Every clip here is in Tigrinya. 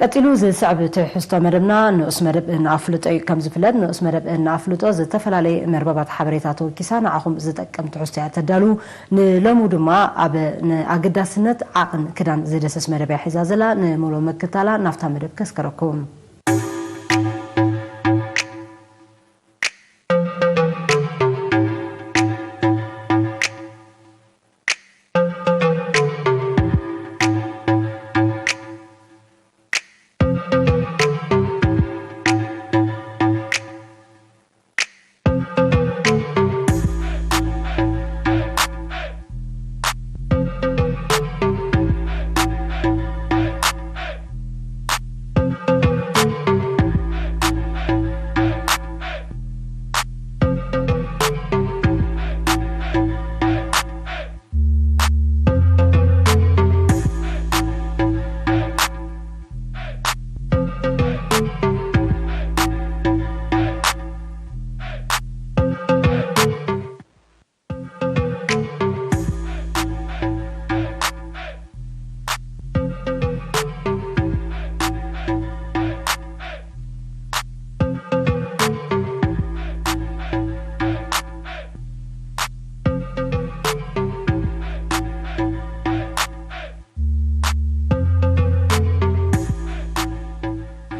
ቀጺሉ ዝስዕብ ትሕዝቶ መደብና ንኡስ መደብ ንኣፍልጦ እዩ። ከም ዝፍለጥ ንኡስ መደብ ንኣፍልጦ ዝተፈላለየ መርበባት ሓበሬታ ተወኪሳ ንዓኹም ዝጠቅም ትሕዝቶ እያ ተዳሉ። ንሎሙ ድማ ኣብ ንኣገዳስነት ዓቕን ክዳን ዝደሰስ መደብ እያ ሒዛ ዘላ። ንምሉእ ምክታላ ናብታ መደብ ከስከረኩም።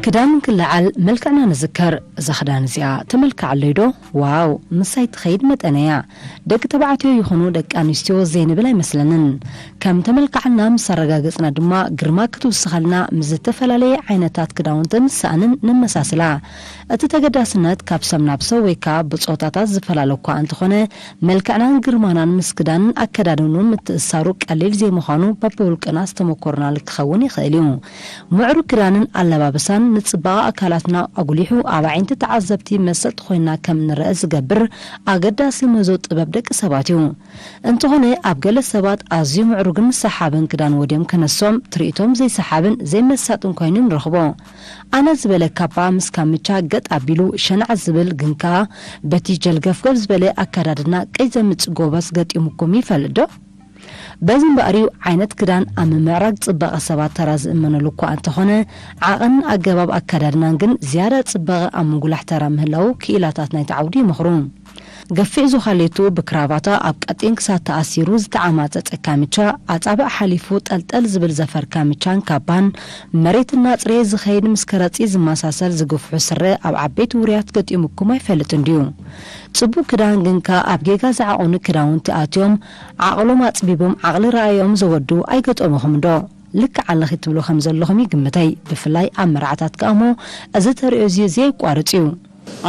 ክዳን ክለዓል መልክዕና ንዝከር። እዛ ክዳን እዚኣ ተመልክዓለይ ዶ? ዋው፣ ምሳይ ትኸይድ መጠነያ። ደቂ ተባዕትዮ ይኹኑ ደቂ ኣንስትዮ ዘይንብል ኣይመስለንን። ከም ተመልካዕና ምስ ኣረጋገጽና ድማ ግርማ ክትውስኸልና ምስ ዝተፈላለየ ዓይነታት ክዳውንትን ሳእንን ነመሳስላ። እቲ ተገዳስነት ካብ ሰብ ናብ ሰብ ወይ ከኣ ብጾታታት ዝፈላለ እኳ እንተኾነ፣ መልክዕናን ግርማናን ምስ ክዳንን ኣከዳድንኡን ምትእስሳሩ ቀሊል ዘይምዃኑ በብውልቅና ዝተመኮርናሉ ክኸውን ይኽእል እዩ። ምዕሩግ ክዳንን ኣለባብሳን ንጽባቐ ኣካላትና ኣጉሊሑ ኣብ ኣዒንቲ ተዓዘብቲ መሰጥቲ ኮይና ከም ንረአ ዝገብር ኣገዳሲ ምህዞ ጥበብ ደቂ ሰባት እዩ። እንተኾነ ኣብ ገለ ሰባት ኣዝዩ ምዕሩግን ሰሓብን ክዳን ወድዮም ከነሶም ትርኢቶም ዘይሰሓብን ዘይመሳጥን ኮይኑ ንረኽቦ። ኣነ ዝበለ ካባ ምስ ካምቻ ገጥ ኣቢሉ ሸናዕ ዝብል ግን ከኣ በቲ ጀልገፍገፍ ዝበለ ኣከዳድና ቀይ ዘምጽእ ጎበዝ ገጢሙኩም ይፈልጥ ዶ? በዚ እምበኣር እዩ ዓይነት ክዳን ኣብ ምምዕራግ ጽባቐ ሰባት ተራ ዝእመነሉ እኳ እንተኾነ፣ ዓቐንን ኣገባብ ኣከዳድናን ግን ዝያዳ ጽባቐ ኣብ ምጉላሕ ተራ ምህላዉ ክኢላታት ናይቲ ዓውዲ ይመኽሩ። ገፊሕ ዙኻሌቱ ብክራቫታ ኣብ ቀጢን ክሳድ ተኣሲሩ ዝተዓማጸጸ ካምቻ፣ ኣጻብዕ ሓሊፉ ጠልጠል ዝብል ዘፈር ካምቻን ካባን፣ መሬት እናጽረየ ዝኸይድ ምስ ከረጺ ዝመሳሰል ዝግፍሑ ስረ ኣብ ዓበይቲ ውሩያት ገጢሙኩም ኣይፈልጥን ድዩ? ጽቡቕ ክዳን ግንካ ኣብ ጌጋ ዝዓቐኑ ክዳውንቲ ኣትዮም ዓቕሎም ኣጽቢቦም ዓቕሊ ረኣዮም ዘወድኡ ኣይገጠሙኹም ዶ? ልክዕ ኣለኺ ትብሉ ከም ዘለኹም ይግምተይ፣ ብፍላይ ኣብ መርዓታት ከኣ እሞ እዚ ተርእዮ እዚ ዘየቋርጽ እዩ።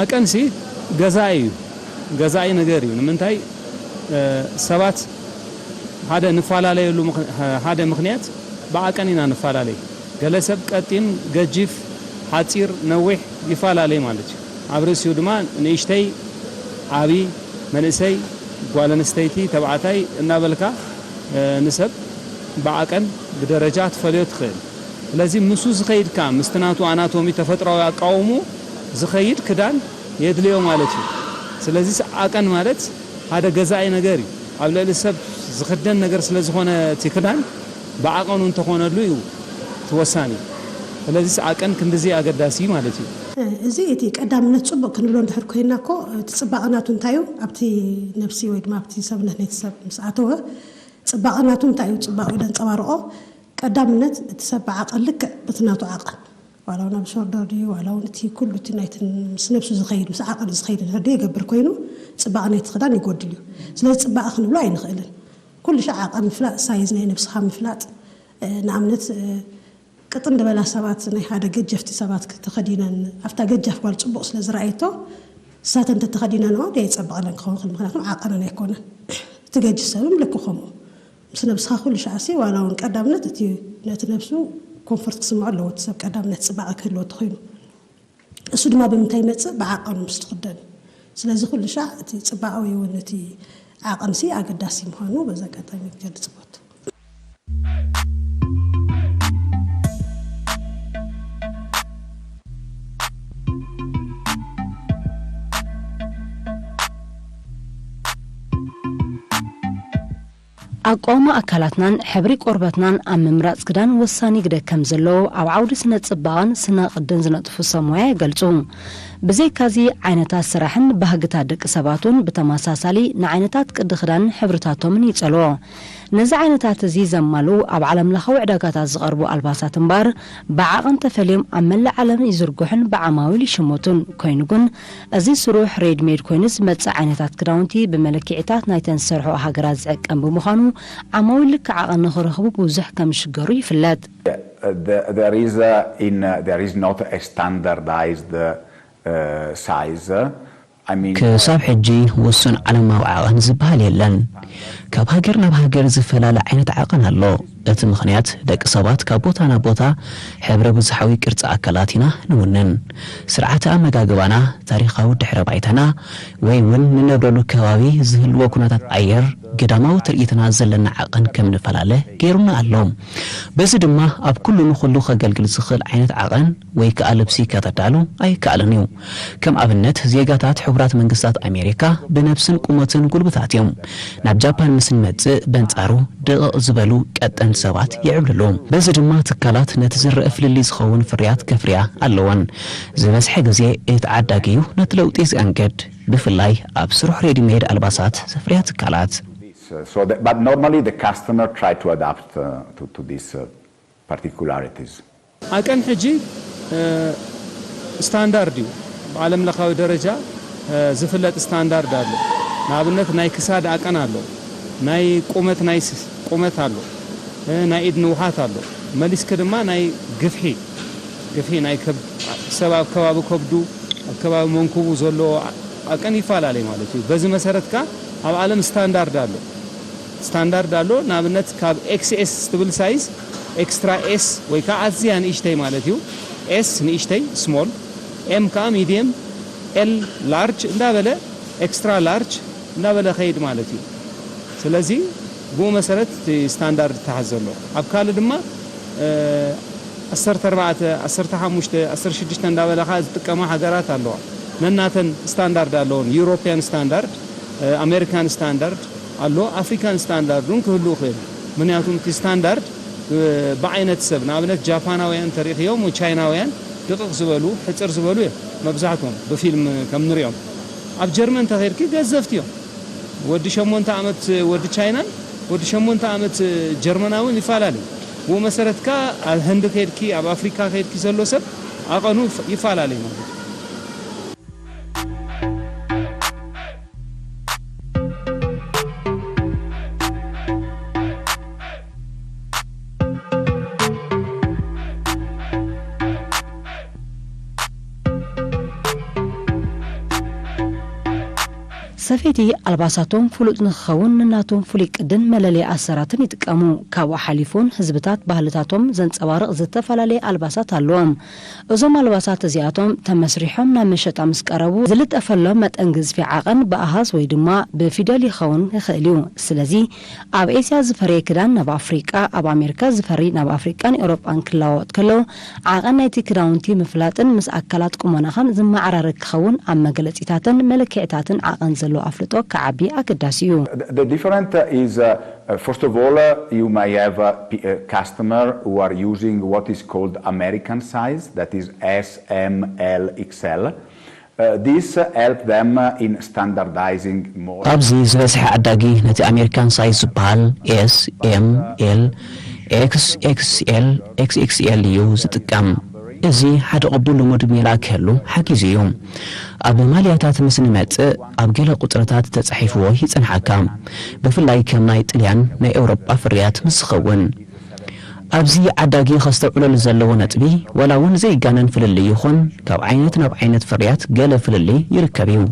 ኣቀንሲ ገዛኢ እዩ፣ ገዛኢ ነገር እዩ። ንምንታይ ሰባት ሓደ ንፈላለየሉ ሓደ ምኽንያት ብዓቀን ኢና ንፈላለይ። ገለ ሰብ ቀጢን፣ ገጂፍ፣ ሓጺር፣ ነዊሕ ይፈላለይ ማለት እዩ። ኣብ ርእሲኡ ድማ ንእሽተይ፣ ዓቢ፣ መንእሰይ፣ ጓል ኣንስተይቲ፣ ተባዕታይ እናበልካ ንሰብ ብዓቀን ብደረጃ ትፈልዮ ትኽእል። ስለዚ ምስኡ ዝኸይድ ከኣ ምስቲ ናቱ ኣናቶሚ ተፈጥሮኣዊ ኣቃውሙ ዝኸይድ ክዳን የድልዮ ማለት እዩ። ስለዚ ዓቀን ማለት ሓደ ገዛኢ ነገር እዩ። ኣብ ልዕሊ ሰብ ዝኽደን ነገር ስለ ዝኾነ እቲ ክዳን ብዓቐኑ እንተኾነሉ እዩ እቲ ወሳኒ። ስለዚ ዓቀን ክንድዚ ኣገዳሲ ማለት እዩ። እዚ እቲ ቀዳምነት ጽቡቕ ክንብሎ እንድሕር ኮይና እኮ እቲ ጽባቐ ናቱ እንታይ እዩ? ኣብቲ ነብሲ ወይ ድማ ኣብቲ ሰብነት ናይቲ ሰብ ምስ ኣተወ ጽባቐ ናቱ እንታይ እዩ? ጽባቐ እዩ ዘንጸባርቖ። ቀዳምነት እቲ ሰብ ብዓቐን ልክዕ በቲ ናቱ ዓቐን ዋላ እውን ኣብ ሾርደር ድዩ ዋላ እውን እቲ ኩሉ እቲ ናይቲ ምስ ነብሱ ዝኸይድ ምስ ዓቐን ዝኸይድ እንድሕር ድዩ የገብር ኮይኑ ጽባቐ ናይቲ ክዳን ይጎድል እዩ። ስለዚ ጽባቐ ክንብሎ ኣይንኽእልን። ኩሉ ሻዕ ዓቐን ምፍላጥ ሳይዝ ናይ ነብስኻ ምፍላጥ ንኣብነት ቅጥን ዝበላ ሰባት ናይ ሓደ ገጀፍቲ ሰባት ተኸዲነን ኣብታ ገጃፍ ጓል ጽቡቕ ስለ ዝረኣየቶ እሳተን እንተተኸዲነንኦ ደየጸብቐለን ክኸውን ክእል ምክንያቱም ዓቐነን ኣይኮነን። እቲ ገጅፍ ሰብም ልክ ከምኡ ምስ ነብስኻ ኩሉ ሻዕሲ ዋላ እውን ቀዳምነት እቲ ነቲ ነብሱ ኮንፈርት ክስምዖ ኣለዎ እቲ ሰብ ቀዳምነት ጽባቐ ክህልዎ ተኾይኑ እሱ ድማ ብምንታይ ይመጽእ ብዓቐኑ ምስ ትኽደን ስለዚ ኩሉ ሻዕ እቲ ጽባቐ ወይ እውን እቲ ዓቐንሲ ኣገዳሲ ምዃኑ በዚ ኣጋጣሚ ክገልጽ እፈቱ። ኣቃውማ ኣካላትናን ሕብሪ ቆርበትናን ኣብ ምምራጽ ክዳን ወሳኒ ግደ ከም ዘለዎ ኣብ ዓውዲ ስነ ጽባቐን ስነ ቅድን ዝነጥፉ ሰብ ሞያ ይገልጹ። ብዘይካዚ፣ ዓይነታት ስራሕን ባህግታት ደቂ ሰባት እውን ብተመሳሳሊ ንዓይነታት ቅዲ ክዳንን ሕብርታቶምን ይጸልዎ። ነዚ ዓይነታት እዚ ዘማልኡ ኣብ ዓለምለኻዊ ዕዳጋታት ዝቐርቡ ኣልባሳት እምበኣር፣ ብዓቐን ተፈልዮም ኣብ መላእ ዓለም ይዝርግሑን ብዓማዊል ይሽመቱን። ኮይኑ ግን፣ እዚ ስሩሕ ሬድሜድ ኮይኑ ዝመጽእ ዓይነታት ክዳውንቲ ብመለክዒታት ናይተን ዝሰርሕኦ ሃገራት ዝዕቀን ብምዃኑ፣ ዓማዊል ልክዕ ዓቐን ንኽረኽቡ ብዙሕ ከም ዝሽገሩ ይፍለጥ። Uh, the- there is uh, in uh, there is not a standardized uh, uh, size. I mean, ክሳብ ሕጂ ውሱን ዓለማዊ ዓቐን ዝበሃል የለን። ካብ ሃገር ናብ ሃገር ዝፈላለ ዓይነት ዓቐን ኣሎ። እቲ ምኽንያት፣ ደቂ ሰባት ካብ ቦታ ናብ ቦታ ሕብረ ብዙሓዊ ቅርጺ ኣካላት ኢና ንውንን። ስርዓተ ኣመጋግባና፣ ታሪኻዊ ድሕረ ባይታና፣ ወይ እውን ንነብረሉ ከባቢ ዝህልዎ ኩነታት ኣየር፣ ግዳማዊ ትርኢትና ዘለና ዓቐን ከም ንፈላለ ገይሩና ኣሎ። በዚ ድማ ኣብ ኩሉ ንኹሉ ከገልግል ዝኽእል ዓይነት ዓቐን ወይ ከኣ ልብሲ ከተዳሉ ኣይከኣልን እዩ። ከም ኣብነት፣ ዜጋታት ሕቡራት መንግስታት ኣሜሪካ ብነብስን ቁመትን ጉልብታት እዮም። ናብ ጃፓን ምስ ንመጽእ፣ በንጻሩ ድቕቕ ዝበሉ ቀጠንቲ ሰባት ይዕብልሉ። በዚ ድማ ትካላት ነቲ ዝረአ ፍልልይ ዝኸውን ፍርያት ከፍርያ ኣለወን። ዝበዝሐ ግዜ እቲ ዓዳጊ እዩ ነቲ ለውጢ ዘእንግድ፣ ብፍላይ ኣብ ስሩሕ ሬዲሜድ ኣልባሳት ዘፍርያ ትካላት። So, the, but normally the customer try to adapt uh, to, to these uh, particularities. ዓቀን ሕጂ ስታንዳርድ እዩ። ብዓለም ለኻዊ ደረጃ ዝፍለጥ ስታንዳርድ ኣሎ። ንኣብነት ናይ ክሳድ ዓቀን ኣሎ፣ ናይ ቁመት ናይ ቁመት ኣሎ፣ ናይ ኢድ ንውሓት ኣሎ። መሊስክ ድማ ናይ ግፍሒ ግፍሒ ናይ ሰብ ኣብ ከባቢ ከብዱ ኣብ ከባቢ መንኩቡ ዘሎ ዓቀን ይፈላለ ማለት እዩ። በዚ መሰረት ከኣ ኣብ ዓለም ስታንዳርድ ኣሎ። ስታንዳርድ ኣሎ። ንኣብነት ካብ ኤክስኤስ ትብል ሳይዝ ኤክስትራ ኤስ ወይ ከዓ ኣዝያ ንእሽተይ ማለት እዩ። ኤስ ንእሽተይ ስሞል፣ ኤም ከዓ ሚድየም፣ ኤል ላርጅ እንዳበለ ኤክስትራ ላርጅ እንዳበለ ከይድ ማለት እዩ። ስለዚ ብኡ መሰረት እቲ ስታንዳርድ ይተሓዝ ዘሎ። ኣብ ካልእ ድማ ዓሰርተ ኣርባዕተ፣ ዓሰርተ ሓሙሽተ፣ ዓሰርተ ሽዱሽተ እንዳበለ ከዓ ዝጥቀማ ሃገራት ኣለዋ። ነናተን ስታንዳርድ ኣለዎን። ዩሮፒያን ስታንዳርድ፣ ኣሜሪካን ስታንዳርድ ኣሎ፣ ኣፍሪካን ስታንዳርድ እውን ክህሉ ይኽእል። ምክንያቱም እቲ ስታንዳርድ ብዓይነት ሰብ፣ ንኣብነት ጃፓናውያን ተሪእኽዮም ወይ ቻይናውያን ድቕቕ ዝበሉ ሕፅር ዝበሉ እዮም መብዛሕትኦም ብፊልም ከም ንሪኦም። ኣብ ጀርመን ተኸይድኪ ገዘፍቲ እዮም። ወዲ ሸሞንተ ዓመት ወዲ ቻይናን ወዲ ሸሞንተ ዓመት ጀርመናውን ይፈላለ። ብኡ መሰረት ከኣ ኣብ ህንዲ ከይድኪ ኣብ ኣፍሪካ ከይድኪ ዘሎ ሰብ ዓቐኑ ይፈላለ ማለት እዩ። ሰፈይቲ ኣልባሳቶም ፍሉጥ ንክኸውን ንናቶም ፍሉይ ቅድን መለለይ ኣሰራትን ይጥቀሙ። ካብኡ ሓሊፉን ህዝብታት ባህልታቶም ዘንጸባርቕ ዝተፈላለየ ኣልባሳት ኣለዎም። እዞም ኣልባሳት እዚኣቶም ተመስሪሖም ናብ መሸጣ ምስ ቀረቡ ዝልጠፈሎም መጠን ግዝፊ ዓቐን ብኣሃዝ ወይ ድማ ብፊደል ይኸውን ይኽእል እዩ። ስለዚ ኣብ ኤስያ ዝፈረየ ክዳን ናብ ኣፍሪቃ፣ ኣብ ኣሜሪካ ዝፈሪ ናብ ኣፍሪቃን ኤውሮጳን ክለዋወጥ ከሎ ዓቐን ናይቲ ክዳውንቲ ምፍላጥን ምስ ኣካላት ቁመናኻን ዝመዓራረግ ክኸውን ኣብ መግለጺታትን መለክዕታትን ዓቐን ዘለዎ ኣፍልጦ ክዓቢ ኣገዳሲ እዩ። The different is, uh, uh, first of all, uh, you may have a, p- a customer who are using what is called American size, that is S, M, L, X L. Uh, this uh, help them uh, in standardizing more. ኣብዚ ዝበዝሐ ዓዳጊ ነቲ ኣሜሪካን ሳይዝ ዝበሃል ኤስ፣ ኤም፣ ኤል፣ ኤክስ ኤክስ ኤል፣ ኤክስ ኤክስ ኤል እዩ ዝጥቀም። እዚ ሓደ ቅቡል ልሙድ ሜላ ክህሉ ሓጊዙ እዩ። ኣብ ማልያታት ምስ ንመጽእ ኣብ ገለ ቁጽርታት ተጻሒፍዎ ይጸንሓካ፣ ብፍላይ ከም ናይ ጥልያን ናይ ኤውሮጳ ፍርያት ምስ ዝኸውን። ኣብዚ ዓዳጊ ከስተውዕለሉ ዘለዎ ነጥቢ፣ ዋላ እውን ዘይጋነን ፍልልይ ይኹን፣ ካብ ዓይነት ናብ ዓይነት ፍርያት ገለ ፍልልይ ይርከብ እዩ።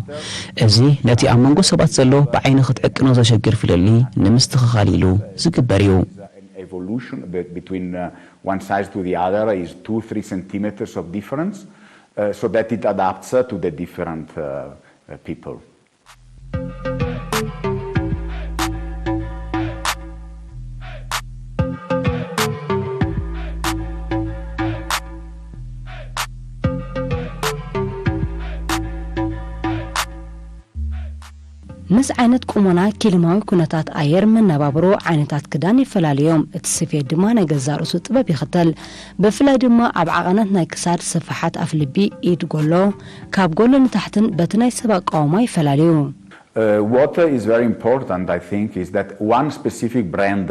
እዚ ነቲ ኣብ መንጎ ሰባት ዘሎ ብዓይኒ ክትዕቅኖ ዘሸግር ፍልልይ ንምስትኽኻል ኢሉ ዝግበር እዩ። Evolution be- between uh, one size to the other is two, three centimeters of difference, uh, so that it adapts uh, to the different uh, uh, people. ምስ ዓይነት ቁመና፣ ኪልማዊ ኩነታት ኣየር፣ መነባብሮ፣ ዓይነታት ክዳን ይፈላለዮም። እቲ ስፌት ድማ ናይ ገዛእ ርእሱ ጥበብ ይኽተል። ብፍላይ ድማ ኣብ ዓቐናት ናይ ክሳድ፣ ስፍሓት ኣፍልቢ፣ ኢድ፣ ጎሎ፣ ካብ ጎሎ ንታሕትን በቲ ናይ ሰብ ኣቃውማ ይፈላለዩ። Uh, what is very important, I think, is that one specific brand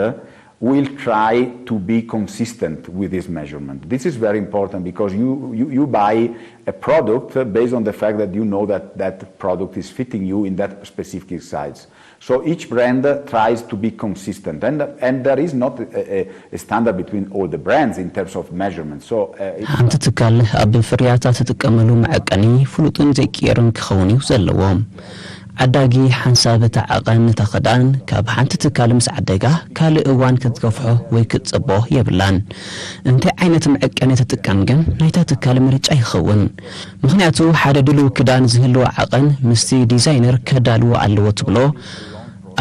will try to be consistent with this measurement. This is very important because you, you, you buy a product based on the fact that you know that that product is fitting you in that specific size. So each brand tries to be consistent, and, and there is not a, a, a standard between all the brands in terms of measurement. So uh, it- ሓንቲ ትካል ኣብ ፍርያታ ትጥቀመሉ መዐቀኒ ፍሉጥን ዘይቅየርን ክኸውን እዩ ዘለዎ። ዓዳጊ ሓንሳብ እቲ ዓቐን ነታ ክዳን ካብ ሓንቲ ትካል ምስ ዓደጋ ካልእ እዋን ክትገፍሖ ወይ ክትጽቦ የብላን። እንታይ ዓይነት መዐቀኒ ትጥቀም ግን ናይታ ትካል ምርጫ ይኸውን። ምኽንያቱ ሓደ ድሉው ክዳን ዝህልዎ ዓቐን ምስቲ ዲዛይነር ከዳልዎ ኣለዎ ትብሎ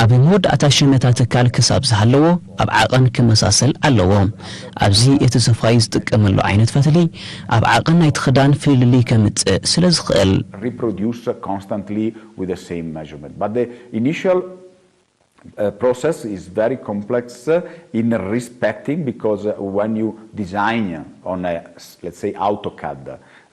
ኣብ መወዳእታ ሽም እታ ትካል ክሳብ ዝሃለዎ ኣብ ዓቐን ክመሳሰል ኣለዎ። ኣብዚ እቲ ሰፋይ ዝጥቀመሉ ዓይነት ፈትሊ ኣብ ዓቐን ናይቲ ክዳን ፍልልይ ከምጽእ ስለ ዝኽእል። reproduce constantly with the same measurement. But the initial uh, process is very complex uh, in respecting because uh, when you design on a s- let's say AutoCAD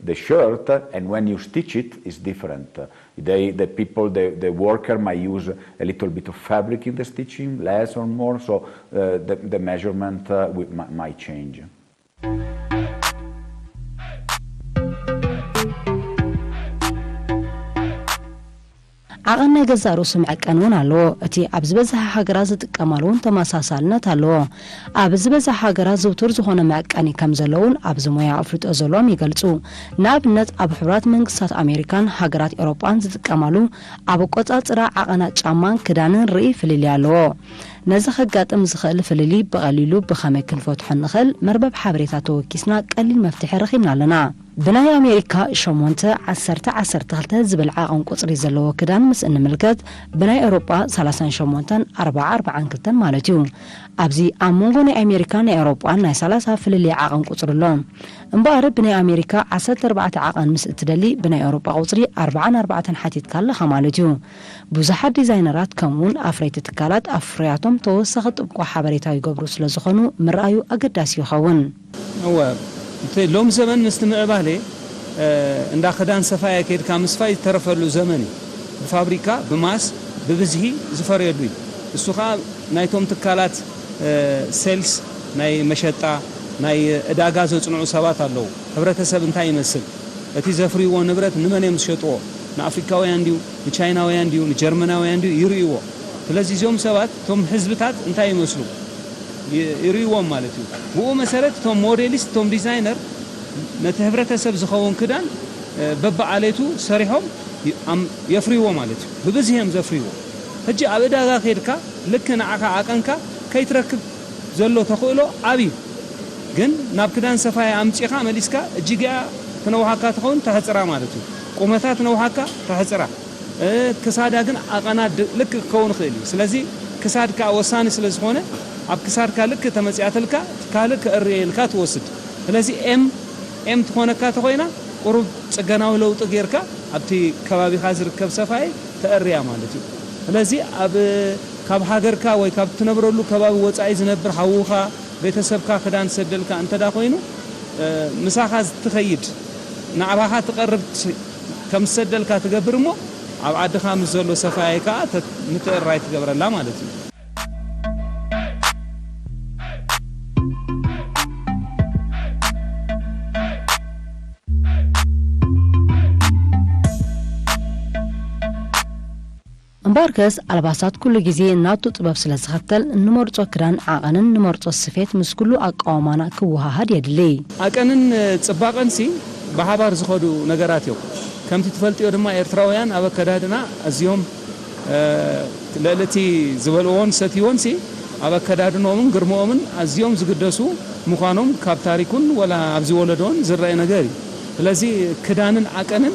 the shirt uh, and when you stitch it is different. Uh, they, the people, the, the worker might use a little bit of fabric in the stitching, less or more, so uh, the, the measurement uh, wi- mi- might change. ዓቐን ናይ ገዛእ ርእሱ መዐቀኒ እውን ኣለዎ። እቲ ኣብ ዝበዝሐ ሃገራት ዝጥቀማሉ እውን ተመሳሳልነት ኣለዎ። ኣብ ዝበዝሐ ሃገራት ዝውቱር ዝኾነ መዐቀኒ ከም ዘሎ እውን ኣብዚ ሞያ ኣፍልጦ ዘለዎም ይገልጹ። ንኣብነት ኣብ ሕቡራት መንግስታት ኣሜሪካን ሃገራት ኤውሮጳን ዝጥቀማሉ ኣብ ኣቆጻጽራ ዓቐናት ጫማን ክዳንን ርእይ ፍልልይ ኣለዎ። ነዚ ከጋጥም ዝኽእል ፍልልይ ብቐሊሉ ብኸመይ ክንፈትሖ ንኽእል? መርበብ ሓበሬታ ተወኪስና ቀሊል መፍትሒ ረኺብና ኣለና። ብናይ ኣሜሪካ ሸሞንተ ዓሰርተ ዓሰርተ ክልተ ዝብል ዓቐን ቁጽሪ ዘለዎ ክዳን ምስ እንምልከት ብናይ ኤውሮጳ ሰላሳን ሸሞንተን ኣርባዓ ኣርባዓን ክልተን ማለት እዩ። ኣብዚ ኣብ መንጎ ናይ ኣሜሪካ ናይ ኤውሮጳን ናይ ሰላሳ ፍልልይ ዓቐን ቁጽሪ ኣሎ። እምበኣር ብናይ ኣሜሪካ ዓሰርተ ኣርባዕተ ዓቐን ምስ እትደሊ ብናይ ኤውሮጳ ቁጽሪ ኣርባዓን ኣርባዕተን ሓቲትካ ኣለኻ ማለት እዩ። ብዙሓት ዲዛይነራት ከምኡውን ኣፍረይቲ ትካላት ኣብ ፍርያቶም ተወሳኺ ጥብቆ ሓበሬታ ይገብሩ ስለ ዝኾኑ ምርኣዩ ኣገዳሲ ይኸውን። እወ እቲ ሎም ዘመን ምስቲ ምዕባሌ እንዳ ክዳን ሰፋያ ከድካ ምስፋይ ዝተረፈሉ ዘመን እዩ። ብፋብሪካ ብማስ ብብዝሂ ዝፈርየሉ እዩ። እሱ ከዓ ናይቶም ትካላት ሴልስ ናይ መሸጣ ናይ ዕዳጋ ዘፅንዑ ሰባት ኣለዉ። ሕብረተሰብ እንታይ ይመስል፣ እቲ ዘፍርይዎ ንብረት ንመን እዮም ዝሸጥዎ፣ ንኣፍሪካውያን ድዩ ንቻይናውያን ድዩ ንጀርመናውያን ድዩ ይርእይዎ። ስለዚ እዚኦም ሰባት እቶም ህዝብታት እንታይ ይመስሉ ይርእይዎም ማለት እዩ። ብኡ መሰረት እቶም ሞዴሊስት እቶም ዲዛይነር ነቲ ህብረተሰብ ዝኸውን ክዳን በብዓሌቱ ሰሪሖም የፍርይዎ ማለት እዩ። ብብዝሒ እዮም ዘፍርይዎ። ሕጂ ኣብ ዕዳጋ ከድካ ልክ ንዓኻ ዓቐንካ ከይትረክብ ዘሎ ተኽእሎ ዓብዩ። ግን ናብ ክዳን ሰፋያ ኣምጺኻ መሊስካ እጅጊኣ ትነውሓካ ትኸውን ተሕጽራ ማለት እዩ። ቁመታ ትነውሓካ ተሕጽራ። ክሳዳ ግን ኣቐና ልክ ክኸውን ይኽእል እዩ። ስለዚ ክሳድካ ወሳኒ ስለ ዝኾነ ኣብ ክሳድካ ልክ ተመጺኣትልካ ካልእ ከእርየ ኢልካ ትወስድ። ስለዚ ኤም ኤም ትኾነካ ተኾይና ቁሩብ ጽገናዊ ለውጢ ጌርካ ኣብቲ ከባቢኻ ዝርከብ ሰፋይ ተእርያ ማለት እዩ። ስለዚ ኣብ ካብ ሃገርካ ወይ ካብ ትነብረሉ ከባቢ ወጻኢ ዝነብር ሓውኻ ቤተሰብካ ክዳን ዝሰደልካ እንተዳ ኮይኑ ምሳኻ ትኸይድ ናዕባኻ ትቐርብ ከም ዝሰደልካ ትገብር እሞ ኣብ ዓድኻ ምስ ዘሎ ሰፋያይ ከዓ ምትእራይ ትገብረላ ማለት እዩ። እምበኣርከስ ኣልባሳት ኩሉ ግዜ ናቱ ጥበብ ስለ ዝኸተል እንመርጾ ክዳን ዓቐንን ንመርጾ ስፌት ምስ ኩሉ ኣቃውማና ክወሃሃድ የድሊ። ዓቀንን ጽባቐንሲ ብሓባር ዝኸዱ ነገራት እዮም። ከምቲ ትፈልጥዮ ድማ ኤርትራውያን ኣብ ኣከዳድና ኣዝዮም ልዕሊ እቲ ዝበልዎን ዝሰትይዎንሲ ኣብ ኣከዳድንኦምን ግርምኦምን ኣዝዮም ዝግደሱ ምዃኖም ካብ ታሪኩን ወላ ኣብዚ ወለዶን ዝረአ ነገር እዩ። ስለዚ ክዳንን ዓቀንን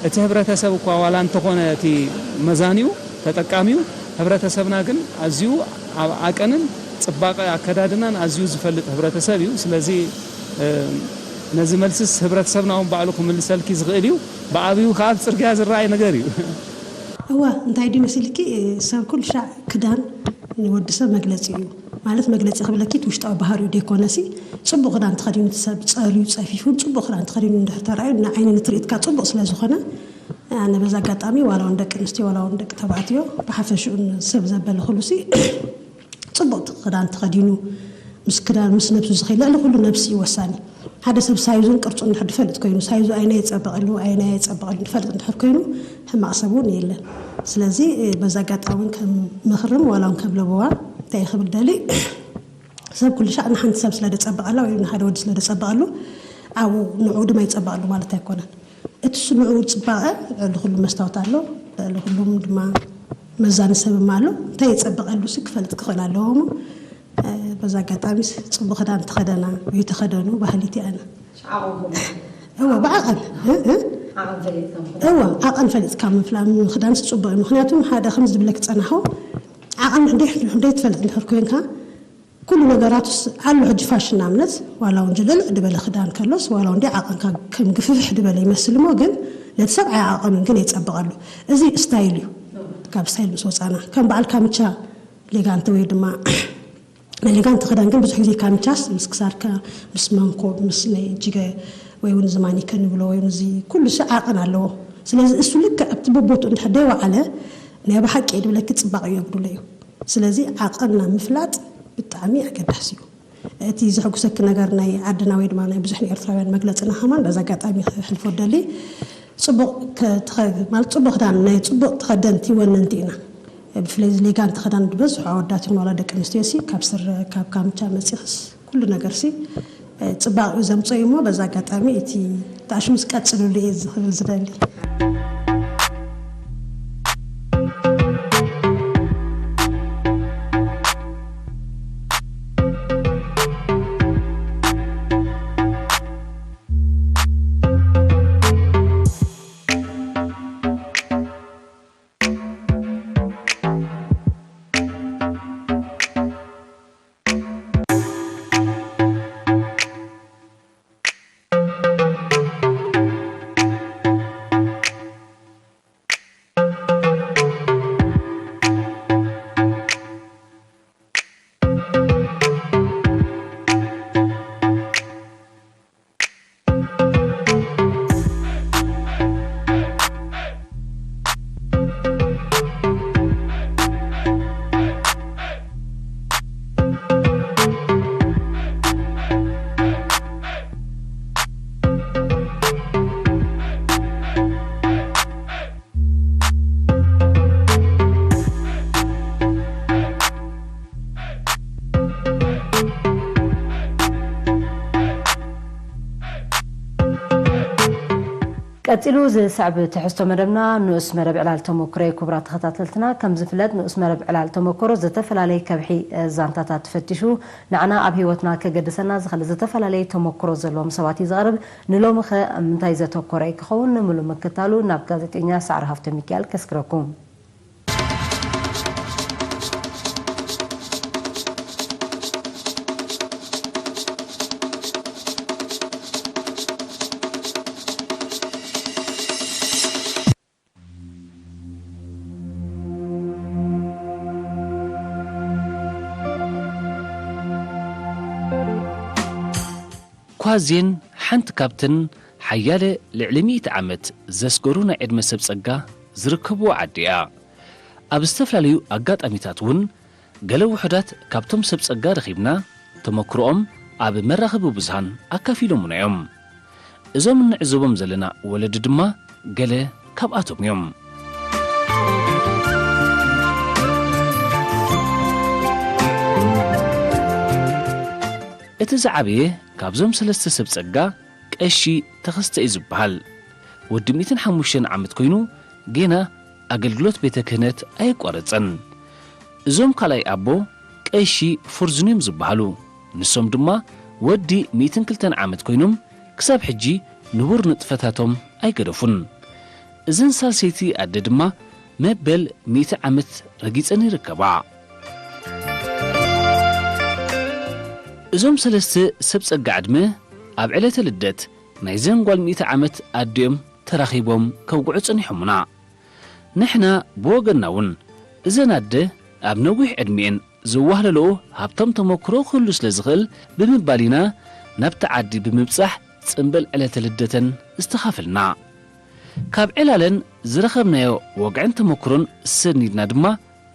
እቲ ህብረተሰብ እኳ ዋላ እንተኾነ እቲ መዛኒኡ ተጠቃሚኡ ህብረተሰብና ግን ኣዝዩ ኣብ ዓቀንን ጽባቐ ኣከዳድናን ኣዝዩ ዝፈልጥ ህብረተሰብ እዩ። ስለዚ ነዚ መልስስ ህብረተሰብና እውን ባዕሉ ክምልሰልኪ ዝኽእል እዩ። ብዓብዩ ከዓ ኣብ ጽርግያ ዝረኣይ ነገር እዩ። እዋ እንታይ ድዩ መሲልኪ፣ ሰብ ኩሉ ሻዕ ክዳን ንወዲ ሰብ መግለፂ እዩ። ማለት መግለፂ ክብለኪ እቲ ውሽጣዊ ባህሪኡ ደይኮነሲ፣ ፅቡቕ ክዳን ተኸዲኑ እቲ ሰብ ፀርዩ ፀፊፉን ፅቡቕ ክዳን ተኸዲኑ እንድሕር ተራእዩ ንዓይኒ ንትርኢትካ ፅቡቕ ስለ ዝኾነ፣ ኣነ በዛ ኣጋጣሚ ዋላ እውን ደቂ ኣንስትዮ ዋላ እውን ደቂ ተባዕትዮ ብሓፈሽኡን ሰብ ዘበለ ኩሉሲ ፅቡቕ ክዳን ተኸዲኑ ምስ ክዳን ምስ ነብሱ ዝኸይድ ልዕሊ ኩሉ ነብሲ እዩ ወሳኒ። ሓደ ሰብ ሳይዙን ቅርጹ እንድሕር ድፈልጥ ኮይኑ ሳይዙ ኣይና የጸበቐሉ ኣይና የጸበቐሉ ድፈልጥ እንድሕር ኮይኑ ሕማቕ ሰብ እውን የለን። ስለዚ በዛ ኣጋጣሚ ከም ምኽርም ዋላ እውን ከም ለበዋ እንታይ ክብል ደሊ፣ ሰብ ኩሉ ሻዕ ንሓንቲ ሰብ ስለ ደጸበቐላ ወይ ንሓደ ወዲ ስለ ደጸበቐሉ ኣብኡ ንዕኡ ድማ ይጸበቐሉ ማለት ኣይኮነን። እቲ ስምዑ ጽባቐ ልዕሊ ኩሉ መስታወት ኣሎ፣ ልዕሊ ኩሉም ድማ መዛኒ ሰብም ኣሎ። እንታይ የጸበቐሉ ሲ ክፈልጥ ክኽእል ኣለዎ እሞ፣ እ፣ በዛ ኣጋጣሚ ስ-፣ ጽቡቕ ክዳን ተኸደና ወይ ተኸደኑ ባህሊቲ ኣነ። እወ፣ ብዓቐን፣ እ፣ እ? እወ፣ ዓቐን ፈሊጥካ ምፍላ-፣ ምኽዳንስ ጽቡቕ እዩ። ምኽንያቱ ሓደ ከምዚ ዝብለኪ ጸናሑ፣ ዓቐን እንደ-፣ እንደ ትፈልጥ እንድሕር ኮይንካ፣ ኩሉ ነገራቱስ ኣሎ። ሕጂ ፋሽን ንኣብነት ዋላ እውን ጅልዕ ድበለ ክዳን ከሎስ ዋላ እውን እንዲ ዓቐንካ ከም ግፍፍሕ ድበለ ይመስል እሞ ግን ነቲ ሰብኣይ ዓቐኑን ግን የጸብቐሉ። እዚ ስታይል እዩ። ካብ ስታይል ምስ ወጻና ከም በዓል ካምቻ ሌጋንተ ወይ ድማ ናይ ሌጋንተ ክዳን ግን ብዙሕ ግዜ ካምቻስ ምስ ክሳድካ ምስ መንኮብ ምስ ናይ እጅገ ወይ እውን እዚ ማኒከ ንብሎ ወይ እውን እዚ ኩሉ ሲ ዓቐን ኣለዎ። ስለዚ እሱ ልክዕ ኣብቲ በቦቱ እንድሕር ደይወዓለ ናይ ብሓቂ ድብለኪ ጽባቕ የጉድሎ እዩ። ስለዚ ዓቐንና ምፍላጥ ብጣዕሚ ኣገዳሲ እዩ። እቲ ዘሐጉሰኪ ነገር ናይ ዓድና ወይ ድማ ናይ ብዙሕ ኤርትራውያን መግለጽና ከማን በዚ ኣጋጣሚ ክሕልፎ ደሊ ጽቡቕ ከ-፣ ተኸ-፣ ማለት ጽቡቕ ክዳን ናይ ጽቡቕ ተኸደንቲ ወነንቲ ኢና። ብፍላይ እዚ ሌጋንቲ ክዳን ዝበዝሑ ኣወዳት ይኹን ዋላ ደቂ ኣንስትዮ ሲ ካብ ስረ ካብ ካምቻ መጺኽስ ኩሉ ነገር ሲ ጽባቕኡ ዘምጽኦ እዩ እሞ በዚ ኣጋጣሚ እቲ ተኣሽሙስ ቀጽልሉ እየ ዝኽብል ዝደሊ። ቀጺሉ ዝስዕብ ትሕዝቶ መደብና ንኡስ መደብ ዕላል ተመክሮ እዩ። ክቡራት ተኸታተልትና፣ ከም ዝፍለጥ ንኡስ መደብ ዕላል ተመክሮ ዝተፈላለየ ከብሒ፣ እ፣ ዛንታታት ፈቲሹ ንዓና ኣብ ህይወትና ከገድሰና ዝኽእል ዝተፈላለየ ተመክሮ ዘለዎም ሰባት እዩ ዘቕርብ። ንሎሚ ኸ ኣብ ምንታይ ዘተኮረ እዩ ክኸውን? ንምሉ ምክታሉ ናብ ጋዜጠኛ ሰዓረ ሃፍተ ሚካኤል ከስግረኩም። ኳዜን ሓንቲ ካብተን ሓያለ ልዕሊ ሚእቲ ዓመት ዘስገሩ ናይ ዕድመ ሰብ ጸጋ ዝርከብዎ ዓዲ እያ። ኣብ ዝተፈላለዩ ኣጋጣሚታት እውን ገለ ውሑዳት ካብቶም ሰብ ጸጋ ረኺብና ተመክሮኦም ኣብ መራኸቢ ብዙሃን ኣካፊሎምና እዮም። እዞም እንዕዘቦም ዘለና ወለዲ ድማ ገለ ካብኣቶም እዮም። እቲ ዝዓበየ ካብዞም ሰለስተ ሰብ ጸጋ ቀሺ ተኸስተ እዩ ዝበሃል። ወዲ ሚእትን ሓሙሽተን ዓመት ኮይኑ ጌና ኣገልግሎት ቤተ ክህነት ኣየቋረጸን። እዞም ካልኣይ ኣቦ ቀሺ ፎርዝን እዮም ዝበሃሉ። ንሶም ድማ ወዲ ሚእትን ክልተን ዓመት ኮይኖም ክሳብ ሕጂ ንቡር ንጥፈታቶም ኣይገደፉን። እዘን ሳልሰይቲ ኣደ ድማ መበል ሚእቲ ዓመት ረጊጸን ይርከባ። እዞም ሰለስተ ሰብ ጸጋ ዕድመ ኣብ ዕለተ ልደት ናይዘን ጓል ሚእቲ ዓመት ኣዲኦም ተራኺቦም ከውግዑ ጸኒሖምና። ንሕና ብወገንና እውን እዘን ኣደ ኣብ ነዊሕ ዕድሚኤን ዘዋህለልኦ ሃብታም ተመክሮ ክህሉ ስለ ዝኽእል ብምባል ኢና ናብቲ ዓዲ ብምብጻሕ ጽምብል ዕለተ ልደተን ዝተኻፈልና። ካብ ዕላለን ዝረኸብናዮ ወግዕን ተመክሮን ሰኒድና ድማ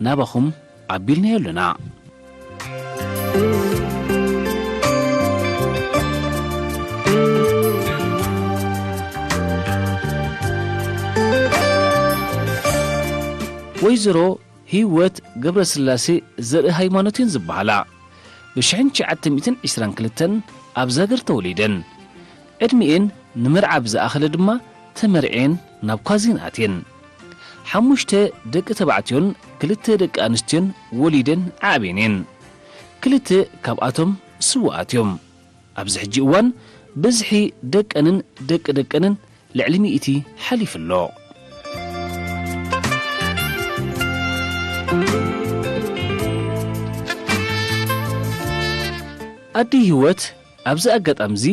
ናባኹም ኣቢልናዮ ኣለና። ወይዘሮ ህይወት ገብረስላሴ ዘርኢ ሃይማኖት እየን ዝበሃላ። ብሽሕን ትሽዓተ ሚእትን ዕስራን ክልተን ኣብ ዛገር ተወሊደን። ዕድሚኤን ንመርዓ ብዝኣኸለ ድማ ተመርዕየን ናብ ኳዚን ኣትየን። ሓሙሽተ ደቂ ተባዕትዮን ክልተ ደቂ ኣንስትዮን ወሊደን ዓዕብየን እየን። ክልተ ካብኣቶም ስውኣት እዮም። ኣብዚ ሕጂ እዋን ብዝሒ ደቀንን ደቂ ደቀንን ልዕሊ ሚእቲ ሓሊፉ ኣሎ። ኣደይ ህይወት ኣብዚ ኣጋጣሚ እዚ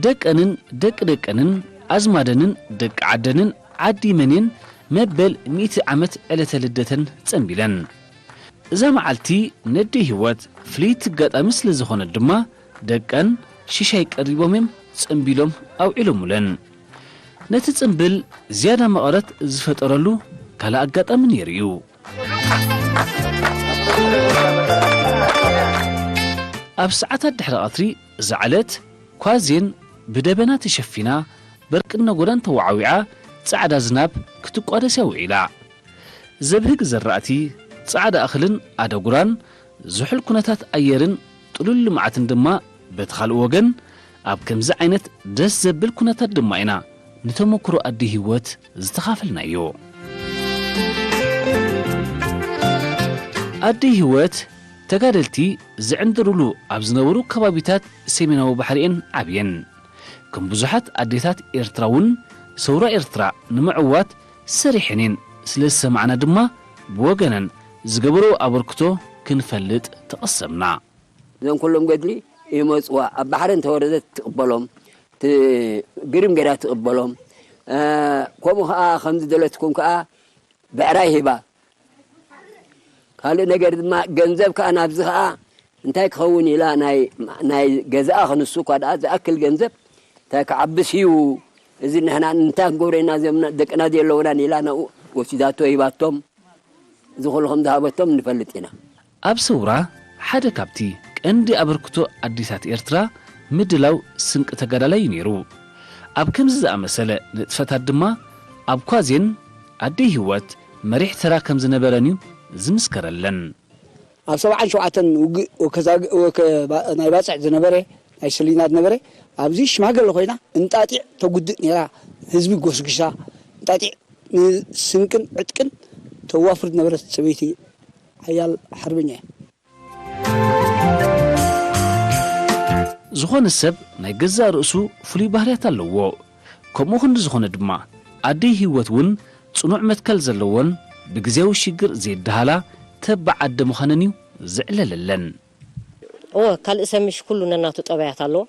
ደቀንን ደቂ ደቀንን ኣዝማደንን ደቂ ዓደንን ዓዲ መንየን መበል ሚእቲ ዓመት ዕለተ ልደተን ጸንቢለን። እዛ መዓልቲ ነደይ ህይወት ፍልይቲ ኣጋጣሚ ስለ ዝኾነት ድማ ደቀን ሽሻይ ቀሪቦም እዮም ጸንቢሎም ኣውዒሎሙለን። ነቲ ጽንብል ዝያዳ መቐረት ዝፈጠረሉ ካልእ ኣጋጣሚ ነይሩ እዩ። ኣብ ሰዓታት ድሕሪ ቀትሪ እዛ ዕለት ኳዜን ብደበና ተሸፊና በርቅን ነጎዳን ተወዓዊዓ ጻዕዳ ዝናብ ክትቋደስ እያ ውዒላ። ዘብህግ ዘራእቲ፣ ጻዕዳ እኽልን ኣደጉራን፣ ዝሑል ኩነታት ኣየርን ጥሉል ልምዓትን ድማ በቲ ካልእ ወገን ኣብ ከምዚ ዓይነት ደስ ዘብል ኩነታት ድማ ኢና ንተመክሮ ኣደይ ህይወት ዝተኻፈልናዮ። ኣደይ ህይወት ተጋደልቲ ዝዕንድሩሉ ኣብ ዝነበሩ ከባቢታት ሰሜናዊ ባሕሪ እየን ዓብየን። ከም ብዙሓት ኣዴታት ኤርትራ እውን ሰውራ ኤርትራ ንምዕዋት ሰሪሐን እየን ስለ ዝሰማዕና ድማ ብወገነን ዝገበርኦ ኣበርክቶ ክንፈልጥ ተቐሰምና። እዞም ኩሎም ገድሊ ይመጽዋ ኣብ ባሕሪ እንተወረደት ትቕበሎም፣ ት-፣ ግርም ገይራ ትቕበሎም። እ፣ ከምኡ ከኣ ከም ዝደለትኩም ከኣ ብዕራይ ሂባ። ካልእ ነገር ድማ ገንዘብ ከኣ ናብዚ ከኣ እንታይ ክኸውን ኢላ ናይ፣ ናይ ገዛኣ ክንሱ እኳ ደኣ ዝኣክል ገንዘብ እንታይ ክዓብስ እዩ፣ እዚ ንሕና እንታይ ክንገብሮ ኢና፣ እዞም ደቅና ዘየለውናን ኢላ ናብኡ ወሲዳቶ ሂባቶም። እዚ ኩሉ ከም ዝሃበቶም ንፈልጥ ኢና። ኣብ ሰውራ ሓደ ካብቲ ቀንዲ ኣበርክቶ ኣዴታት ኤርትራ ምድላው ስንቂ ተጋዳላይ እዩ ነይሩ። ኣብ ከምዚ ዝኣመሰለ ንጥፈታት ድማ ኣብ ኳዜን ኣደይ ህይወት መሪሕ ተራ ከም ዝነበረን እዩ ዝምስከረለን። ኣብ ሰብዓን ሸውዓተን ውግእ ወከዛግ-፣ ወከ-፣ ባ-፣ ናይ ባጽዕ ዝነበረ፣ ናይ ስሊና ዝነበረ፣ ኣብዚ ሽማግለ ኮይና እንጣጢዕ ተጉድእ ነይራ። ህዝቢ ጎስጒሳ እንጣጢዕ ንስንቅን ዕጥቅን ተዋፍር ዝነበረት ሰበይቲ ሓያል ሓርበኛ እያ። ዝኾነ ሰብ ናይ ገዛእ ርእሱ ፍሉይ ባህርያት ኣለዎ። ከምኡ ክንዲ ዝኾነ ድማ ኣደይ ህይወት እውን ጽኑዕ መትከል ዘለዎን ብግዜያዊ ሽግር ዘይደሃላ ተባዕ ኣደ ምዃነን እዩ ዝዕለለለን። እወ፣ ካልእ ሰብ ምሽ ኩሉ ነናቱ ጠባያት ኣለዎ።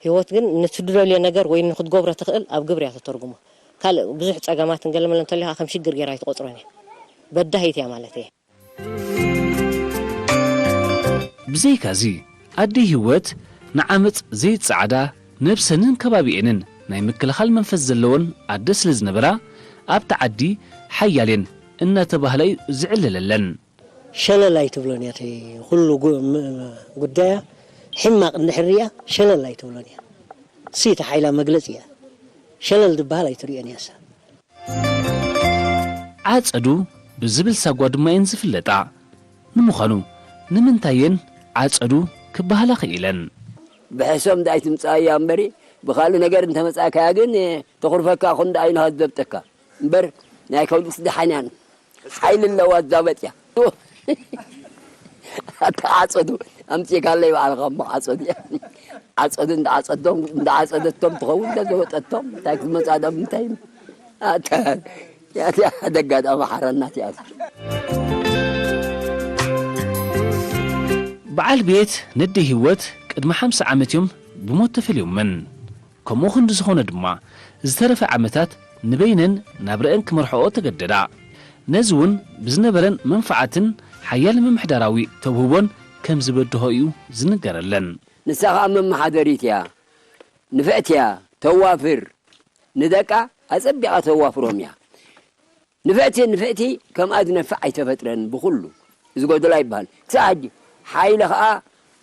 ህይወት ግን ነቲ ትደልዮ ነገር ወይ ንክትገብሮ ትኽእል ኣብ ግብሪ እያ ተተርጉሞ። ካልእ ብዙሕ ጸገማትን ገለመለ እንተልዩ ከዓ ከም ሽግር ገይራ ኣይትቆጽሮን እያ። በዳሂት እያ ማለት እየ። ብዘይካዚ ኣደይ ህይወት ንዓመጽ ዘይጸዓዳ ነብሰንን ከባቢኤንን ናይ ምክልኻል መንፈስ ዘለወን ኣደ ስለ ዝነበራ ኣብቲ ዓዲ ሓያሌን እናተባህላ እዩ ዝዕለለለን። ሸለል ኣይትብሎን እያ። እቲ ኩሉ ጉ-፣ ም-፣ ጉዳያ ሕማቕ እንድሕር ሪኣ ሸለል ኣይትብሎን እያ። እሲ እቲ ሓይላ መግለጺ እያ። ሸለል ዝበሃል ኣይትሪኦን እያ እሳ። ዓጸዱ ብዝብል ሳጓ ድማ እየን ዝፍለጣ። ንምዃኑ ንምንታይ እየን ዓጸዱ ክበሃላ ክኢለን? ብሕሶም ደኣ ኣይትምጻእያ እምበሪ፣ ብኻልእ ነገር እንተመጻእካያ ግን ተኹርፈካ፣ ኹን ደኣ ኣይንኻ ዝዘብጠካ። እምበር ናይ ከብድስ ደሓን እያን። ሓይሊ ኣለዋ፣ ትዛበጥ እያ። ኣታ ዓጸዱ ኣምጺእካለይ ባዕልኻ እሞ ዓጸዱ እያ። ዓጸዱ እንዳዓጸዶም፣ እንዳዓጸደቶም ትኸውን፣ እንዳዘበጠቶም፣ እንታይ ክትመጻ ደኣ ምንታይ? ኣታ፣ ያታ ደጋጣሚ ሓራናት እያ። በዓል ቤት ነደይ ህይወት ቅድሚ ሓምሳ ዓመት እዮም ብሞት ተፈልዮመን። ከምኡ ክንዲ ዝኾነ ድማ፣ ዝተረፈ ዓመታት ንበይነን ናብረአን ክመርሕኦ ተገደዳ። ነዚ እውን ብዝነበረን መንፍዓትን ሓያል ምምሕዳራዊ ተውህቦን ከም ዝበድሆ እዩ ዝንገረለን። ንሳ ኸኣ መመሓደሪት እያ፣ ንፍዕቲ እያ፣ ተዋፍር፣ ንደቃ ኣጸቢቓ ተዋፍሮም እያ። ንፍዕቲ ንፍዕቲ ከምኣ ዝነፍዕ ኣይተፈጥረን ብኹሉ። እዚ ጎደሎ ኣይበሃል። ክሳዕ ሕጂ ሓይሊ ኸኣ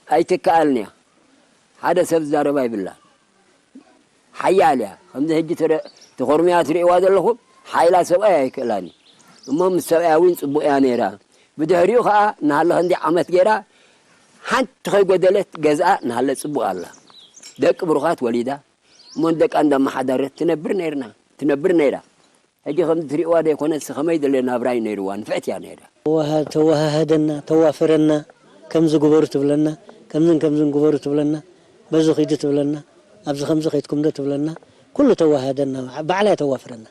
ኣይትከኣልን እያ። ሓደ ሰብ ዝዛረባ ይብላን። ሓያል እያ። ከምዚ ሕጂ ትረ-፣ ተኾርምያ ትርእይዋ ዘለኹም ሓይላ ሰብኣይ ኣይክእላን እዩ። እሞ ምስ ሰብኣያ እውን ጽቡቕ እያ ነይራ። ብድሕሪኡ ኸኣ እናሃለ ክንደይ ዓመት ገይራ ሓንቲ ከይጎደለት ገዝኣ እናሃለ ጽቡቕ ኣላ። ደቂ ብሩኻት ወሊዳ። እሞ ንደቃ እንዳመሓደረት ትነብር ነይርና፣ ትነብር ነይራ። ሕጂ ከምዚ ትርእይዋ ዘይኮነስ ከመይ ደለ ናብራ እዩ ነይርዋ፣ ንፍዕቲ እያ ነይራ። ተዋሃ-፣ ተዋሃሃደና፣ ተዋፈረና፣ ከምዚ ግበሩ ትብለና፣ ከምዝን ከምዝን ግበሩ ትብለና፣ በዚ ኺዱ ትብለና፣ ኣብዚ ከምዚ ኸይድኩም ዶ ትብለና፣ ኩሉ ተዋሃሃደና፣ ባዕላ እያ ተዋፍረና።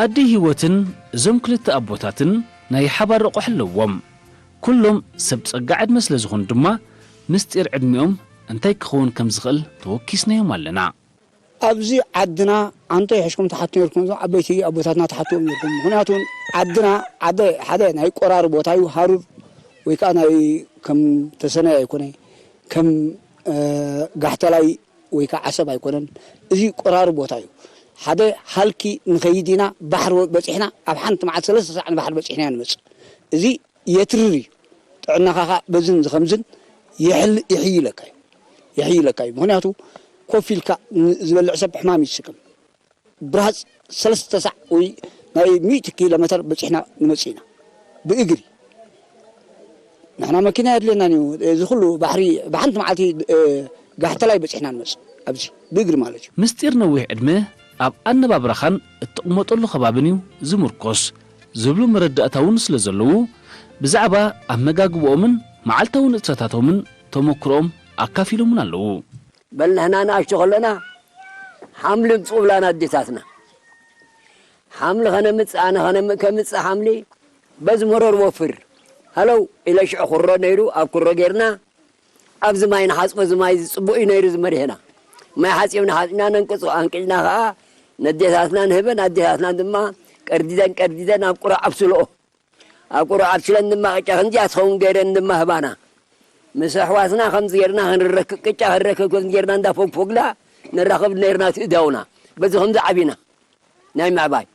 ኣደይ ህይወትን እዞም ክልተ ኣቦታትን ናይ ሓባር ረቑሒ ኣለዎም። ኩሎም ሰብ ጸጋ ዕድመ ስለ ዝኾኑ ድማ፣ ምስጢር ዕድሚኦም እንታይ ክኸውን ከም ዝኽእል ተወኪስናዮም ኣለና። ኣብዚ ዓድና ኣንተ ይሕሽኩም ትሓቱ ነርኩም፣ እዞም ዓበይቲ ኣቦታትና ትሓትዎም ነርኩም። ምኽንያቱ ዓድና ዓደ፣ ሓደ ናይ ቆራሪ ቦታ እዩ፣ ሃሩር ወይ ከዓ ናይ ከም ተሰነይ ኣይኮነ፣ ከም፣ እ፣ ጋሕተላይ ወይ ከዓ ዓሰብ ኣይኮነን። እዚ ቆራሪ ቦታ እዩ። ሓደ ሃልኪ ንኸይድ ኢና፣ ባሕሪ በፂሕና፣ ኣብ ሓንቲ መዓልቲ ሰለስተ ሰዓት ንባሕሪ በፂሕና ንመፅእ። እዚ የትርር እዩ። ጥዕናኻ ኸዓ በዝን ዝኸምዝን ይሕል-፣ ይሕይለካ እዩ። ይሕይለካ እዩ። ምኽንያቱ ኮፍ ኢልካ ን-፣ ዝበልዕ ሰብ ሕማም እዩ ዝስከም። ብርሃፅ ሰለስተ ሳዕ ወይ ናይ ሚእቲ ኪሎ ሜተር በፂሕና ንመፅእ ኢና። ብእግሪ። ንሕና መኪና የድልየናን እዩ። እዚ ኩሉ ባሕሪ ብሓንቲ መዓልቲ፣ እ፣ ጋሕተላይ በፂሕና ንመፅእ። ኣብዚ ብእግሪ ማለት እዩ። ምስጢር ነዊሕ ዕድመ ኣብ ኣነባብራኻን እትቕመጠሉ ከባብን እዩ ዝምርኮስ ዝብሉ መረዳእታ እውን ስለ ዘለዉ፣ ብዛዕባ ኣመጋግብኦምን መዓልታዊ ንጥፈታቶምን ተመክሮኦም ኣካፊሎምን ኣለዉ። በል ንሕና ንኣሽቱ ከለና ሓምሊ ምጽኡ ብላና ኣዴታትና። ሓምሊ ከነምጽእ፣ ኣነ ከነም-፣ ከምጽእ ሓምሊ በዚ መረር ወፍር። ሃለው ኢለ ሽዑ ኩሮ ነይሩ፣ ኣብ ኩሮ ጌርና ኣብዚ ማይ ንሓጽቦ፣ እዚ ማይ እዚ ጽቡቕ እዩ ነይሩ ዝመሪሕና። ማይ ሓጺብና ሓጺብና ነንቅጾ፣ ኣንቂዕና ከኣ ነዴታትና ንህበን፣ ኣዴታትና ድማ ቀርዲደን ቀርዲደን ኣብ ቁራዕ ኣብስልኦ። ኣብ ቁሩብ ኣብስለን ድማ ቅጫ ከምዚኣ ትኸውን ገይረን ድማ ህባና። ምስ ኣሕዋትና ከምዚ ጌርና ክንረክብ፣ ቅጫ ክንረክብ ከምዚ ጌርና እንዳፎግፎግና ንራኸብ ነይርና እቲ እዳውና። በዚ ከምዚ ዓቢና። ናይ ምዕባይ።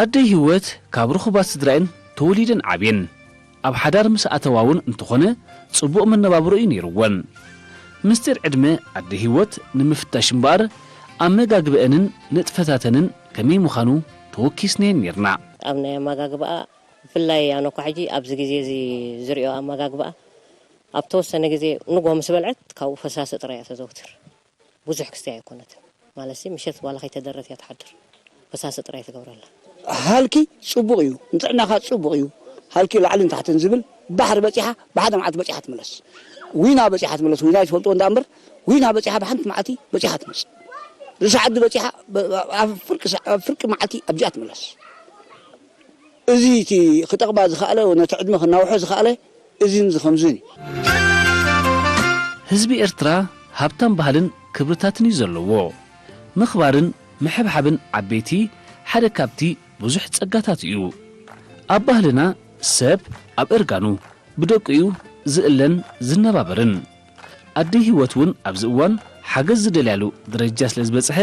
ኣደይ ህይወት ካብ ርኹባት ስድራኤን ተወሊደን ዓብየን። ኣብ ሓዳር ምስ ኣተዋ እውን እንተኾነ፣ ጽቡቕ መነባብሮ እዩ ነይርወን። ምስጢር ዕድመ ኣደ ህይወት ንምፍታሽ እምበኣር፣ ኣመጋግበአንን ንጥፈታተንን ከመይ ምዃኑ ተወኪስናየን ነይርና። ኣብ ናይ ኣመጋግባኣ፣ ብፍላይ ኣነ እኳ ሕጂ ኣብዚ ግዜ እዚ ዝሪኦ ኣመጋግባኣ፣ ኣብ ተወሰነ ግዜ ንግሆ ምስ በልዐት፣ ካብኡ ፈሳሲ ጥራይ እያ ተዘውትር። ብዙሕ ክስትያ ኣይኮነትን። ማለትሲ፣ ምሸት ዋላ ከይተደረት እያ ትሓድር። ፈሳሲ ጥራይ ትገብረላ። ሃልኪ ጽቡቕ እዩ፣ ንጥዕናኻ ጽቡቕ እዩ። ሃልኪ ላዕልን ታሕትን ዝብል ባሕሪ በጺሓ፣ ብሓደ መዓልቲ በጺሓ ትምለስ። ዊና በጺሓ ትምለስ። ዊና ይትፈልጥዎ እንዳ እምበር፣ ዊና በጺሓ ብሓንቲ መዓልቲ በጺሓ ትመጽእ። ርእሲ ዓዲ በጺሓ፣ ብ-፣ ኣብ ፍርቂ ሰ-፣ ኣብ ፍርቂ መዓልቲ ኣብዚኣ ትምለስ። እዚ እቲ ክጠቕማ ዝኸኣለ፣ ነቲ ዕድመ ክናውሖ ዝኸኣለ፣ እዚን ዝኸምዝን እዩ። ህዝቢ ኤርትራ ሃብታም ባህልን ክብርታትን እዩ ዘለዎ። ምኽባርን ምሕብሓብን ዓበይቲ ሓደ ካብቲ ብዙሕ ጸጋታት እዩ። ኣብ ባህልና ሰብ ኣብ እርጋኑ ብደቁ እዩ ዝእለን ዝነባበርን። ኣደይ ህይወት እውን ኣብዚ እዋን ሓገዝ ዝደልያሉ ደረጃ ስለ ዝበጽሐ፣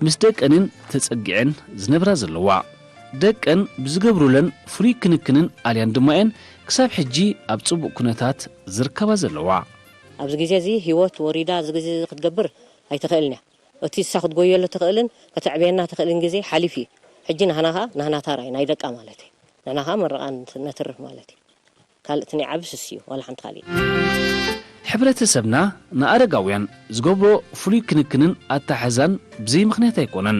ምስ ደቀንን ተጸጊዐን ዝነብራ ዘለዋ። ደቀን ብዝገብሩለን ፍሉይ ክንክንን ኣልያን ድማ እየን ክሳብ ሕጂ ኣብ ጽቡቕ ኩነታት ዝርከባ ዘለዋ። ኣብዚ ግዜ እዚ ህይወት ወሪዳ፣ እዚ ግዜ እዚ ክትገብር ኣይትኽእልን እያ። እቲ እሳ ክትጎየሉ ትኽእልን ከተዕብየና ትኽእልን ግዜ ሓሊፉ እዩ። ሕጂ ናህና ኸኣ፣ ናህና ታራ እዩ፣ ናይ ደቃ ማለት እዩ። ንሕና ኸኣ መርቓ ነት-፣ ነትርፍ ማለት እዩ። ካልእ እቲ ናይ ዓቢ ስስ እዩ፣ ዋላ ሓንቲ ካልእ። ሕብረተሰብና ንኣረጋውያን ዝገብሮ ፍሉይ ክንክንን ኣተሓሕዛን ብዘይ ምኽንያት ኣይኮነን።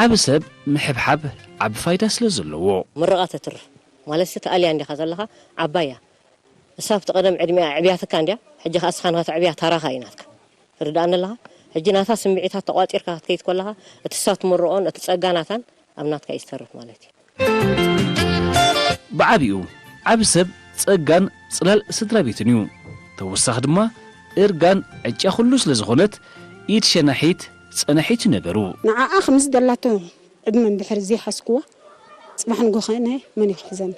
ዓቢ ሰብ ምሕብሓብ ዓቢ ፋይዳ ስለ ዘለዎ። ምርቓ ተትርፍ ማለት፣ እቲ ኣልያ እንዲኻ ዘለኻ፣ ዓባይ እያ። እሳ ኣብቲ ቀደም ዕድሚኣ ኣዕብያትካ እንድያ፣ ሕጂ ኸኣ እስኻ ንኸተዕብያ ታራኻ እዩ ናትካ። ትርድኣኒ ኣለኻ? ሕጂ ናታ ስምዒታት ተቋጺርካ ክትከይድ ከለኻ፣ እቲ እሳ ትምርቖን እቲ ጸጋ ናታን ኣብ ናትካ እዩ ዝተርፍ ማለት እዩ። ብዓቢኡ፣ ዓቢ ሰብ ጸጋን ጽላል ስድራ ቤትን እዩ። ተወሳኺ ድማ እርጋን ዕጫ ኩሉ ስለ ዝኾነት ኢድ ሸናሒት ጸናሒት እዩ ነገሩ። ንዓኣ ከምዚ ደላቶ ዕድመ እንድሕር ዘይሓዝክዋ ጽባሕ ንጎ ኸነ መን እዩ ክሕዘኒ?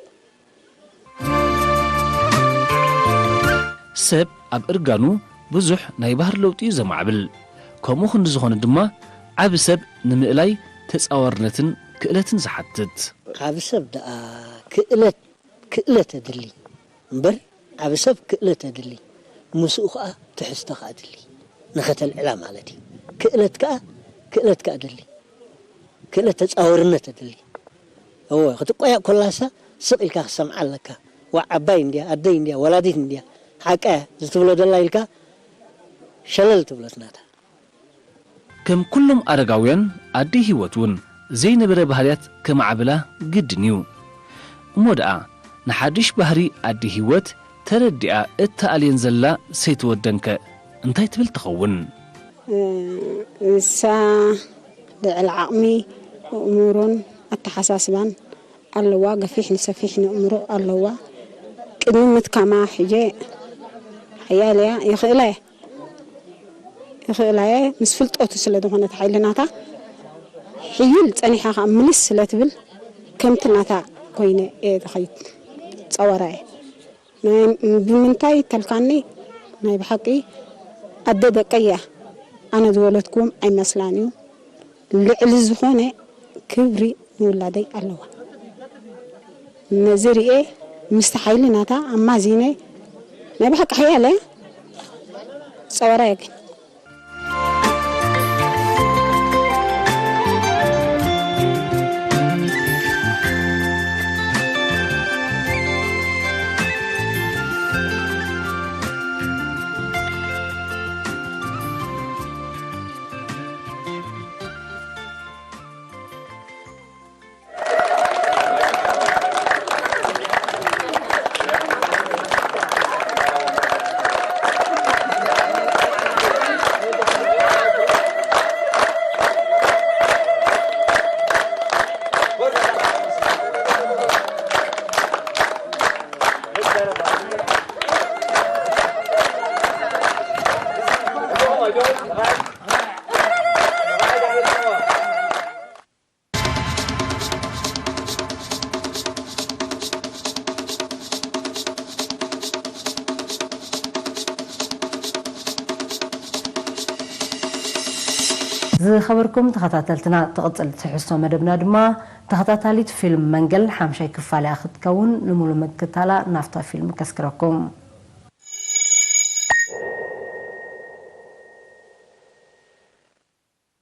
ሰብ ኣብ እርጋኑ ብዙሕ ናይ ባህሪ ለውጢ እዩ ዘማዕብል። ከምኡ ክንዲ ዝኾነ ድማ ዓቢ ሰብ ንምእላይ ተጻዋርነትን ክእለትን ዝሓትት። ዓቢ ሰብ ደኣ ክእለት ክእለት ኣድሊ እምበር ዓቢ ሰብ ክእለት ኣድሊ ምስኡ ከኣ ትሕዝቶ ከኣ ኣድሊ ንኸተልዕላ ማለት እዩ። ክእለት ከኣ ክእለት ከኣ ኣድሊ ክእለት ተጻወርነት ኣድሊ። እወ ክትቆያእ ኮላሳ ስቕ ኢልካ ክሰምዓ ኣለካ። ዋ ዓባይ እንድያ ኣደይ እንድያ ወላዲት እንድያ ሓቃ እያ ዝትብሎ ደላ ኢልካ ሸለል ትብሎት ናታ። ከም ኩሎም ኣረጋውያን ኣዲ ህይወት እውን ዘይነበረ ባህርያት ከማዕብላ ግድን እዩ። እሞ ደኣ ንሓድሽ ባህሪ ኣዲ ህይወት ተረዲኣ እተኣልየን ዘላ ሰይትወደንከ እንታይ ትብል ትኸውን? ንሳ ልዕሊ ዓቕሚ ኣእምሮን ኣተሓሳስባን ኣለዋ። ገፊሕ ንሰፊሕ ንእምሮ ኣለዋ። ቅድሚ ምትካማ ሕጀ ሓያል እያ ይኽእላ እየ ይኽእላ እየ ምስ ፍልጠቱ ስለ ዝኾነት ሓይሊ ናታ ሕይል ጸኒሓ ከዓ ምልስ ስለ ትብል ከምቲ ናታ ኮይነ እየ ዝኸይድ ጸወራ እየ ናይ ብምንታይ ተልካኒ ናይ ብሓቂ ኣደ ደቀይ እያ ኣነ ዝወለድክዎም ኣይመስላን እዩ ልዕሊ ዝኾነ ክብሪ ንውላደይ ኣለዋ ነዚ ርኤ ምስቲ ሓይሊ ናታ ኣማዚነ ናይ ብሓቂ ሓያለ ጸወራ እየ ግን ዝኸበርኩም ተኸታተልትና ትቕፅል ትሕዝቶ መደብና ድማ ተኸታታሊት ፊልም መንገል ሓምሻይ ክፋል እያ ክትከውን ንምሉ ምክታላ ናፍታ ፊልም ከስክረኩም